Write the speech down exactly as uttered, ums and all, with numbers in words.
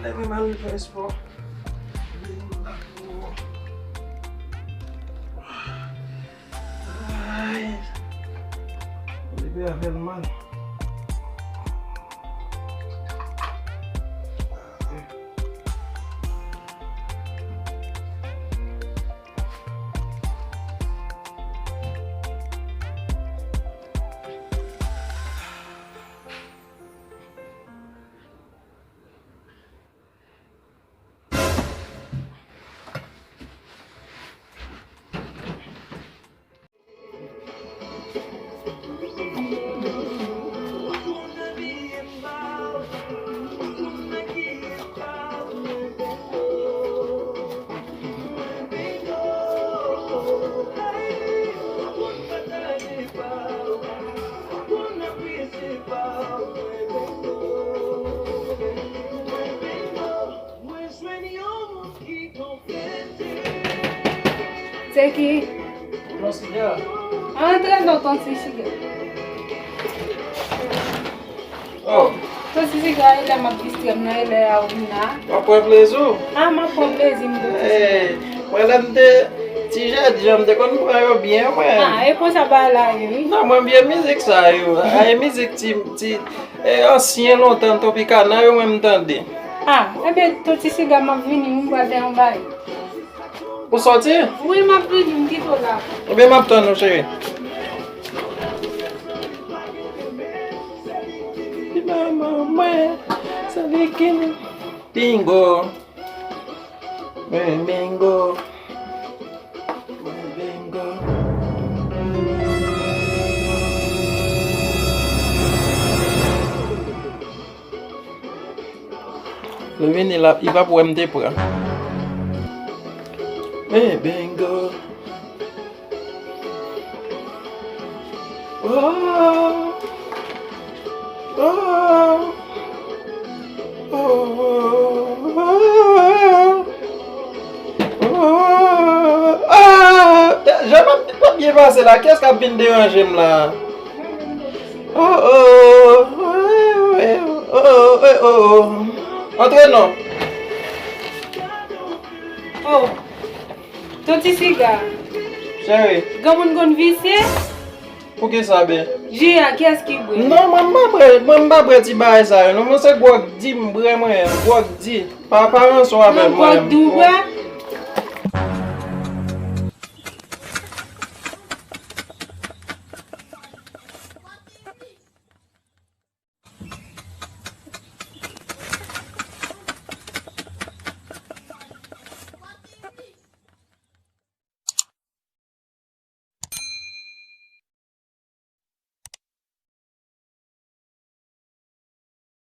Leve m al fè espò. Ay. Leve a fè l mal. Se ki? Yon siga. Antre non, ton ti siga. Oh. Ton ti siga, e lè m ap distrè m nan, e lè a ou vin la. W ap pran plezi w? Ah, m ap pran plezi m, ton ti siga. Mwen, lè m te ti jèn, jan m te konn pran yo byen, mwen. Ah, e konsa bagay la ye, wi. Non, mwen, vye mizik sa yo. A, e mizik ti, ti, e ansyen lontan, Tropicana yo, mwen, m tande. Ah, enben, ton ti siga, m ap vini, m pral fè yon bagay. Ou soti? Wi, m ap vini, m kite w la. Ebyen, m ap tann ou, cheri. Manman mwen, se li ki bingo. Mwen bingo. Mwen bingo. Lè vini la, li p ap wè m te pran. Men bingo. Oh. Oh. Oh. Oh. Ah, jan m ap, m ap byen pase la, kiyès k ap vin deranje m la? Oh, oh, oh, oh, oh, oh, oh. Antre non. Oh, ton ti siga. Cheri. Granmoun konn visye? Poukisa, ben? Ji a, kiyès ki bwè? Non, mwen, m pa bwè, mwen, m pa bwè ti bagay sa yo, non, mwen, se gwòg di m bwè, mwen, gwòg di. Pa, pa ranse w avè m, mwen. Non, gwòg di w bwè?